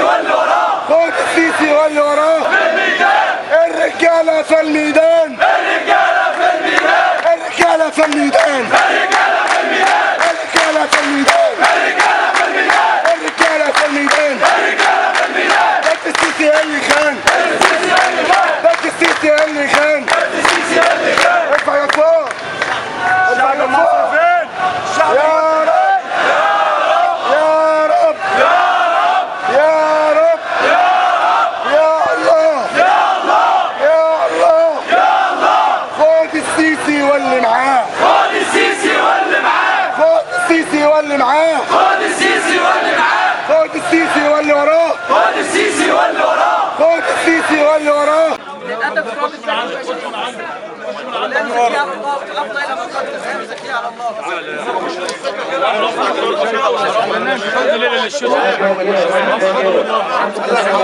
واللي وراه، خد السيسي واللي وراه في الميدان. الرجالة في الميدان، الرجالة في الميدان، الرجالة في الميدان، الرجالة في الميدان، الرجالة في الميدان، الرجالة في الميدان، الرجالة في الميدان. الرجالة في الميدان. بس السيسي اللي خان، السيسي اللي خان، بس السيسي اللي خان. السيسي اللي خان. ارفع يا فوق، ارفع يا فوق. يا رب، يا رب، يا رب، يا الله، يا الله، يا الله. يا الله. خد السيسي واللي معاه، خد السيسي واللي معاه، خد السيسي واللي معاه، خد السيسي واللي معاه، خد السيسي واللي وراه، خد السيسي واللي وراه. خد السيسي واللي وراه. للأسف شعب لا نزكي على الله، أفضل إلى من قدر، لا نزكي على الله.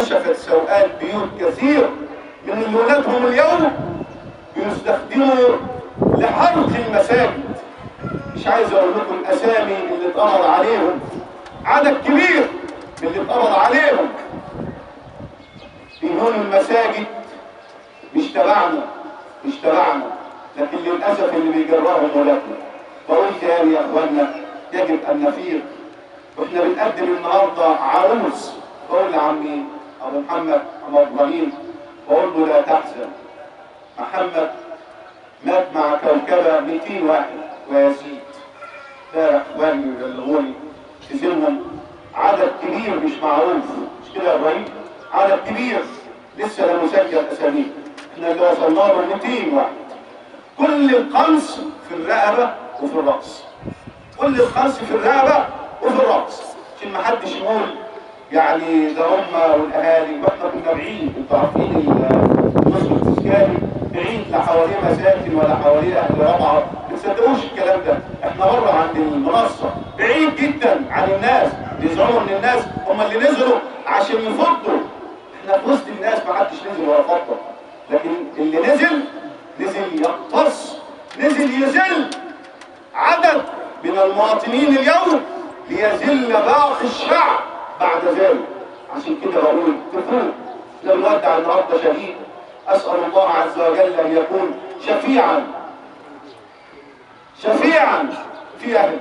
كشفت سوءات بيوت كثير من اللي ولادهم اليوم بيستخدموا لحرق المساجد. مش عايز اقول لكم اسامي اللي اتقبض عليهم، عدد كبير من اللي اتقبض عليهم بيهون المساجد. مش تبعنا، مش تبعنا، لكن للاسف اللي بيجرهم ولادنا. بقول تاني يا اخوانا، يجب ان نفيق. واحنا بنقدم النهارده عروس، بقول لعمي ابو محمد ابو ابراهيم، بقول له لا تحزن، محمد مات مع كوكبه 200 واحد ويزيد. امبارح اخواني يبلغوني نزلهم عدد كبير مش معروف، مش كده يا ابراهيم؟ عدد كبير لسه لا مسجل اساميه، احنا اللي وصلنا له 200 واحد. كل القنص في الرقبة وفي الراس، كل القنص في الرقبة وفي الراس، عشان ما حدش يقول يعني ده هم والاهالي. واحنا كنا بعيد، انتوا عارفين النصب التذكاري بعيد، لا حواليه مساكن ولا حواليه اهل رابعه، ما تصدقوش الكلام ده، احنا بره عند المنصة بعيد جدا عن الناس. بيزعموا ان الناس هم اللي نزلوا عشان يفضوا، احنا في وسط الناس ما حدش نزل ولا فضل، لكن اللي نزل نزل يقتص، نزل يذل عدد من المواطنين اليوم ليذل باقي الشعب بعد ذلك. عشان كده بقول تفوق. لو نودع النهارده شهيد، اسال الله عز وجل ان يكون شفيعا، شفيعا في اهله.